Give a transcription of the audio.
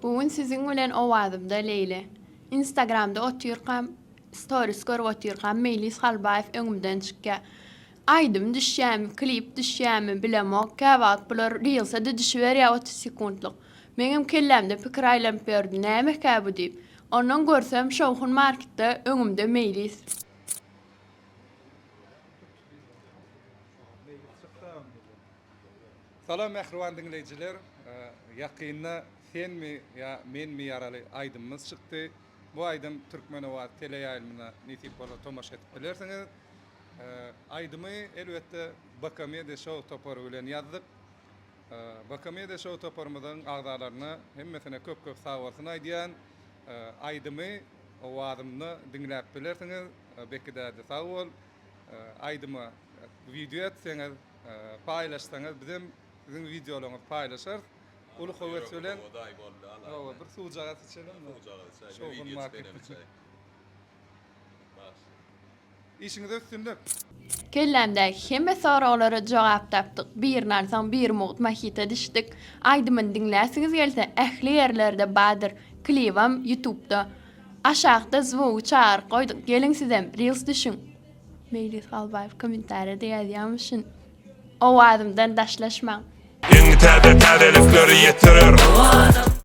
Bu gün siziň bilen owazymda Leýli. Instagramda otyrkam, stories görüp otyrkam Meýlis Halbaýew öňümden çykýar. Aýdym düşýärmi, klip düşýärmi bilemok, käwagt bular reels'e-de düşüberýär 30 sekuntlyk. Meňem kellämde pikir aýlanyp ýördi, nämekä bu diýip. Ondan görsem Şowhun marketde öňümde Meýlis. Salam mähriban diňleýjiler! Ýakynda Senmi ýa menmi ýaraly aýdymymyz çykdy. Bu aýdym Türkmenowaz teleýaýlymyna nesip bolsa tomaşa edip bilersiňiz. Aýdymy elbetde BK Media Show topary bilen ýazdyk. BK Media Show toparymyzyň agzalaryna hemmesine köp köp sagbolsun aýdýan. Aýdymy owazymda diňläp bilersiňiz. Beki däde sag bol. Aýdyma wideo etseňiz, paýlaşsaňyz bizem siziň wideolaryňyzy paýlaşarys. Uly höwes bilen. Hawa, bir suwjagaz içelim. Şowhun market. Işiňizde üstünlik. Kellämdäki hemme soraglara jogap tapdyk. Birini alsaň biri mugt mahita düşdük. Aýdymyny diňläsiňiz gelse ähli ýerlerde badyr. Klibam ýutubda. Aşakda zvugy çagyryp goýduk geliň sizem reels düşüň. Meýlis Galbaýew kommentariýada ýazýamyşyn. Owazymdan daşlaşmaň. Iň täze täzelikleri ýetirer.